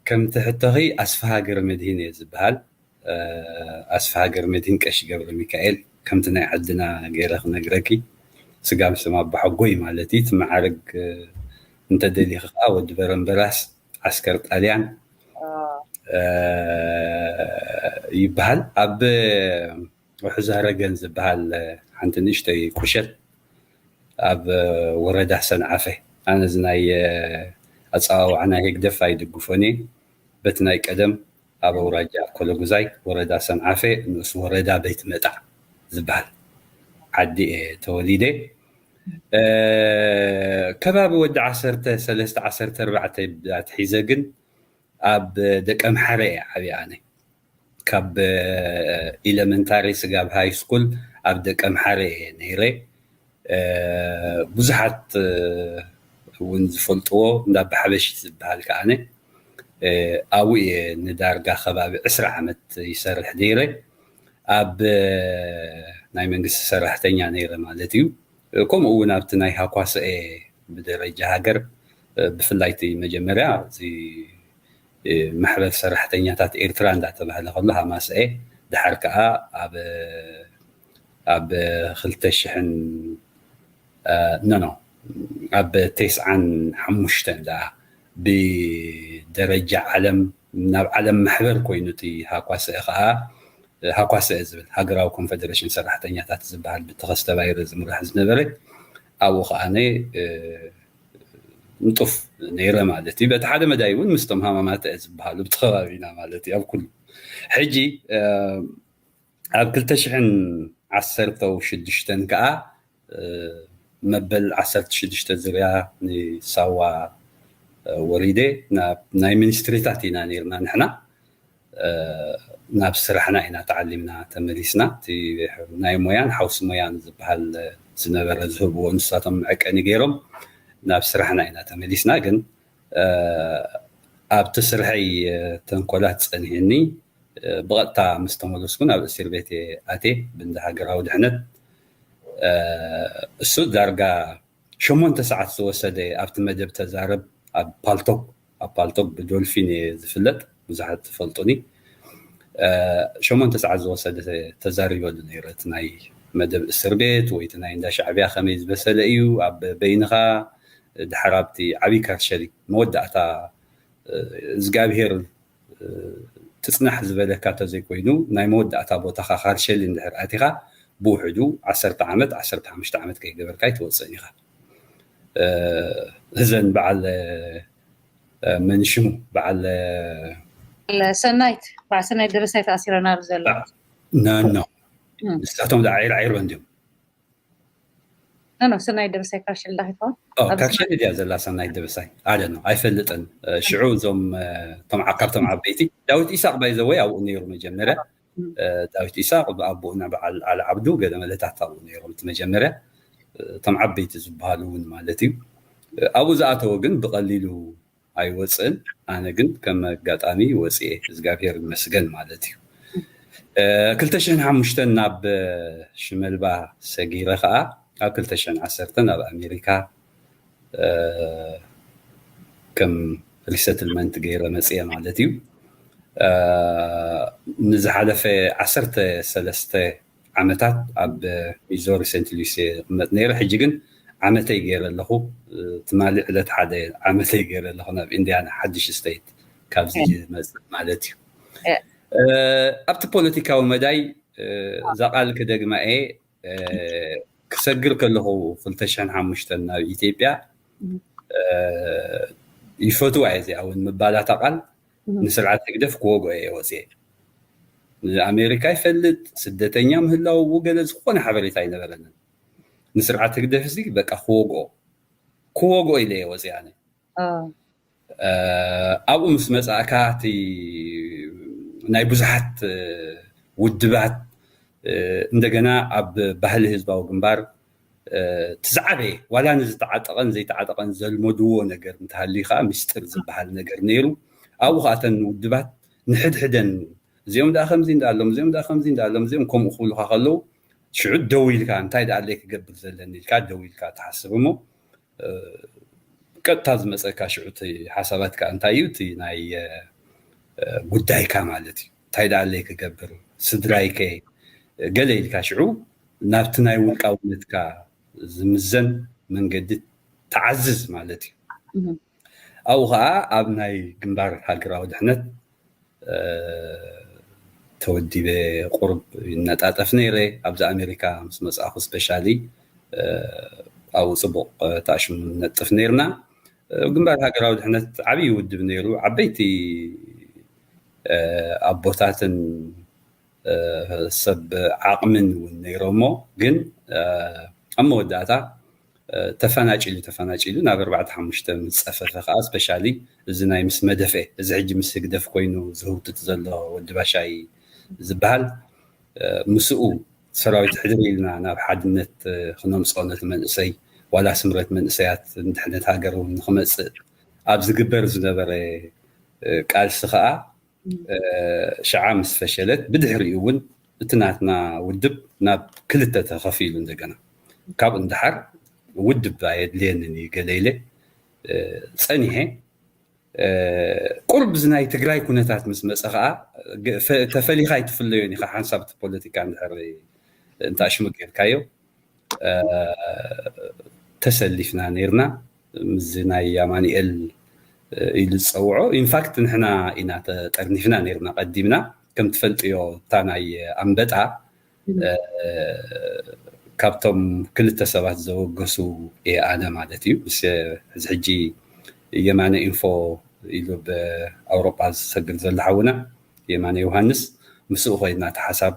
ከምቲ ሕቶኺ ኣስፍሃ ገብረመድህን እየ ዝበሃል። ኣስፍሃ ገብረመድህን ቀሺ ገብረሚካኤል፣ ከምቲ ናይ ዓድና ገይረ ክነግረኪ፣ ስጋብ ስም ኣባሓጎይ ማለት እዩ። እቲ መዓርግ እንተደሊኺ ከዓ ወዲ በረምበራስ ዓስከር ጣልያን ይበሃል። ኣብ ውሕዛ ረገን ዝበሃል ሓንቲ ንእሽተይ ቁሸት ኣብ ወረዳ ሰንዓፈ። ኣነ እዚ ናይ ኣፀዋውዓ ናይ ህግደፍ ኣይድግፎን እየ። በቲ ናይ ቀደም ኣብ ኣውራጃ ኮለጉዛይ ወረዳ ሰንዓፈ ንኡስ ወረዳ ቤት መጣዕ ዝበሃል ዓዲ እየ ተወሊደ። ከባቢ ወዲ ዓሰርተ ሰለስተ ዓሰርተ ኣርባዕተ ኣትሒዘ ግን ኣብ ደቀምሓረ እየ ዓብየ ኣነ። ካብ ኢለመንታሪ ስጋብ ሃይ ስኩል ኣብ ደቀምሓረ እየ ነይረ። ብዙሓት እውን ዝፈልጥዎ እንዳ ኣባሓበሽ ዝበሃል ከዓነ ኣብኡ እየ ንዳርጋ ከባቢ ዕስራ ዓመት ይሰርሕ ነይረ። ኣብ ናይ መንግስቲ ሰራሕተኛ ነይረ ማለት እዩ። ከምኡ እውን ኣብቲ ናይ ሃኳስኤ ብደረጃ ሃገር ብፍላይ እቲ መጀመርያ እዚ ማሕበር ሰራሕተኛታት ኤርትራ እንዳተባህለ ከሎ ሃማስኤ፣ ድሓር ከዓ ኣብ ኣብ ክልተ ሽሕን ኖ ኖ ኣብ ተስዓን ሓሙሽተን ደኣ ብደረጃ ዓለም ናብ ዓለም ማሕበር ኮይኑ እቲ ሃኳስኤ ከዓ ሃኳስኤ ዝብል ሃገራዊ ኮንፈደሬሽን ሰራሕተኛታት ዝበሃል ብተኸስተ ባይረ ዝምራሕ ዝነበረ ኣብኡ ከዓነ ንጡፍ ነይረ ማለት እዩ። በቲ ሓደ መዳይ እውን ምስቶም ሃማማተ ዝበሃሉ ብቲ ከባቢና ማለት እዩ ኣብ ኩሉ ሕጂ ኣብ ክልተ ሽሕን ዓሰርተ ሽዱሽተን ከዓ መበል ዓሰርተ ሽዱሽተ ዝርያ ንሳዋ ወሪደ ናይ ሚኒስትሪታት ኢና ነርና ንሕና። ናብ ስራሕና ኢና ተዓሊምና ተመሊስና። ናይ ሞያን ሓውሲ ሞያን ዝበሃል ዝነበረ ዝህብዎ ንሳቶም መዐቀኒ ገይሮም ናብ ስራሕና ኢና ተመሊስና። ግን ኣብቲ ስርሐይ ተንኮላት ፀኒሕኒ ብቐጥታ ምስ ተመለስኩ ናብ እስር ቤት ኣቴ ብንዲ ሃገራዊ ድሕነት። እሱ ዳርጋ ሸሞንተ ሰዓት ዝወሰደ ኣብቲ መደብ ተዛረብ ኣብ ፓልቶክ ኣብ ፓልቶክ ብዶልፊን እየ ዝፍለጥ። ብዙሓት ትፈልጡኒ። ሸሞንተ ሰዓት ዝወሰደ ተዛሪበሉ ነይረ። እቲ ናይ መደብ እስር ቤት ወይ እቲ ናይ እንዳ ሻዕብያ ከመይ ዝበሰለ እዩ፣ ኣብ በይንኻ ድሓር ኣብቲ ዓብዪ ካርሸሊ መወዳእታ እግዚኣብሄር ትፅናሕ ዝበለካ ተዘይኮይኑ ናይ መወዳእታ ቦታኻ ካርሸሊ እንድሕር ኣቲኻ ብውሕዱ ዓሰርተ ዓመት ዓሰርተ ሓሙሽተ ዓመት ከይገበርካ ኣይትወፅእን ኢኻ። እዘን በዓል መን ሽሙ በዓል ሰናይት በዓል ሰናይት ደበሳይ ተኣሲረን ኣብ ዘሎ ኖ ኖ ንሳቶም ደዓ ዒርዒርበን ድዮም ኖ ኖ ሰናይት ደበሳይ ካርሸል ዳኺትኸውን ካርሸል ድያ ዘላ ሰናይት ደበሳይ ኣደ ነው ኣይፈልጥን ሽዑ እዞም ካብቶም ዓበይቲ ዳዊት ኢሳቅ ባይዘወይ ኣብኡ ነይሩ መጀመርያ ዳዊት ኢሳቅ ብኣቦኡና በዓል ዓሊ ዓብዱ ገለ መለታት ኣብኡ ነይሮም እቲ መጀመርያ እቶም ዓበይቲ ዝበሃሉ እውን ማለት እዩ ኣብኡ ዝኣተወ ግን ብቐሊሉ ኣይወፅእን ኣነ ግን ከም ኣጋጣሚ ወፅኤ እግዚኣብሔር ይመስገን ማለት እዩ ክልተ ሽሕን ሓሙሽተን ናብ ሽመልባ ሰጊረ ከዓ ኣብ ክልተ ሽሕን ዓሰርተ ናብ ኣሜሪካ ከም resettlement ገይረ መፅየ ማለት እዩ ንዝሓለፈ ዓሰርተ ሰለስተ ዓመታት ኣብ ሚዞሪ ሴንት ሉዊስ እየ ዝቕመጥ ነይረ ሕጂ ግን ዓመተይ ገይረ ኣለኹ ትማሊ ዕለት ሓደ ዓመተይ ገይረ ኣለኹ ናብ ኢንዲያና ሓድሽ ስቴት ካብዚ ዝመፅእ ማለት እዩ ኣብቲ ፖለቲካዊ መዳይ እዛ ቃል ክደግማ እየ ክሰግር ከለኹ ክልተ ሽሕን ሓሙሽተን ናብ ኢትዮጵያ ይፈትዋ እየ እዚኣ እውን ምባላታ ቃል ንስርዓት ህግደፍ ክወግኦ እየ ወፅየ ንኣሜሪካ ይፈልጥ ስደተኛ ምህላው ገለ ዝኾነ ሓበሬታ ኣይነበረንን ንስርዓት ህግደፍ እዚ በቃ ክወግኦ ክወግኦ ኢለ እየ ወፅየ ኣነ ኣብኡ ምስ መፃእካ እቲ ናይ ብዙሓት ውድባት እንደገና ኣብ ባህሊ ህዝባዊ ግንባር እቲ ዝዓበየ ዋላ ንዝተዓጠቐን ዘይተዓጠቐን ዘልመድዎ ነገር እንተሃልዩ ከዓ ምስጢር ዝበሃል ነገር ነይሩ ኣብኡ ከዓ እተን ውድባት ንሕድሕደን እዚኦም ደኣ ከምዚ እንዳኣሎም እዚኦም ደኣ ከምዚ እንዳኣሎም እዚኦም ከምኡ ክብሉካ ከለዉ ሽዑ ደው ኢልካ እንታይ ደኣ ኣለይ ክገብር ዘለኒ ኢልካ ደው ኢልካ ትሓስብ እሞ ቀጥታ ዝመፀካ ሽዑ እቲ ሓሳባትካ እንታይ እዩ? እቲ ናይ ጉዳይካ ማለት እዩ። እንታይ ደኣ ኣለይ ክገብር፣ ስድራይከ፣ ገለ ኢልካ ሽዑ ናብቲ ናይ ውልቃውነትካ ዝምዘን መንገዲ ትዓዝዝ ማለት እዩ። ኣብኡ ከዓ ኣብ ናይ ግንባር ሃገራዊ ድሕነት ተወዲበ ቁርብ ይነጣጠፍ ነይረ። ኣብዚ ኣሜሪካ ምስ መፅኣኹ ስፔሻሊ ኣብኡ ፅቡቕ ተኣሽሙ ነጥፍ ነይርና። ግንባር ሃገራዊ ድሕነት ዓብዪ ውድብ ነይሩ። ዓበይቲ ኣቦታትን ሰብ ዓቕምን እውን ነይሮሞ፣ ግን ኣብ መወዳእታ ተፈናጭሉ ተፈናጭሉ ናብ ኣርባዕተ ሓሙሽተ ምስ ፀፈፈ ከዓ ስፔሻሊ እዚ ናይ ምስ መደፈ፣ እዚ ሕጂ ምስ ህግደፍ ኮይኑ ዝህውትት ዘሎ ወዲ ባሻይ ዝበሃል ምስኡ ሰራዊት ሕድሪ ኢልና ናብ ሓድነት ክነምፅኦ ነቲ መንእሰይ ዋላ ስምረት መንእሰያት ንድሕነት ሃገር እውን ንክመፅእ ኣብ ዝግበር ዝነበረ ቃልሲ ከዓ ሽዓ ምስ ፈሸለት ብድሕሪኡ እውን እቲ ናትና ውድብ ናብ ክልተ ተኸፊሉ እንደገና ካብኡ ንደሓር ውድብ ኣየድልየንን እዩ ገለ ኢለ ፀኒሐ። ቁርብ እዚ ናይ ትግራይ ኩነታት ምስ መፀ ከዓ ተፈሊኻ ኣይትፍለዮን ኢኻ ሓንሳብ እቲ ፖለቲካ እንድሕር እንተ ኣሽሙ ጌርካዮ ተሰሊፍና ነይርና። ምስዚ ናይ ኣማኑኤል ኢሉ ዝፀውዖ ኢንፋክት ንሕና ኢና ተጠርኒፍና ነይርና ቀዲምና። ከም ትፈልጥዮ እታ ናይ ኣንበጣ ካብቶም ክልተ ሰባት ዘወገሱ እየ ኣነ ማለት እዩ። ምስ እዚ ሕጂ የማነ ኢንፎ ኢሉ ብኣውሮጳ ዝሰግር ዘሎ ሓውና የማነ ዮሃንስ ምስኡ ኮይና እቲ ሓሳብ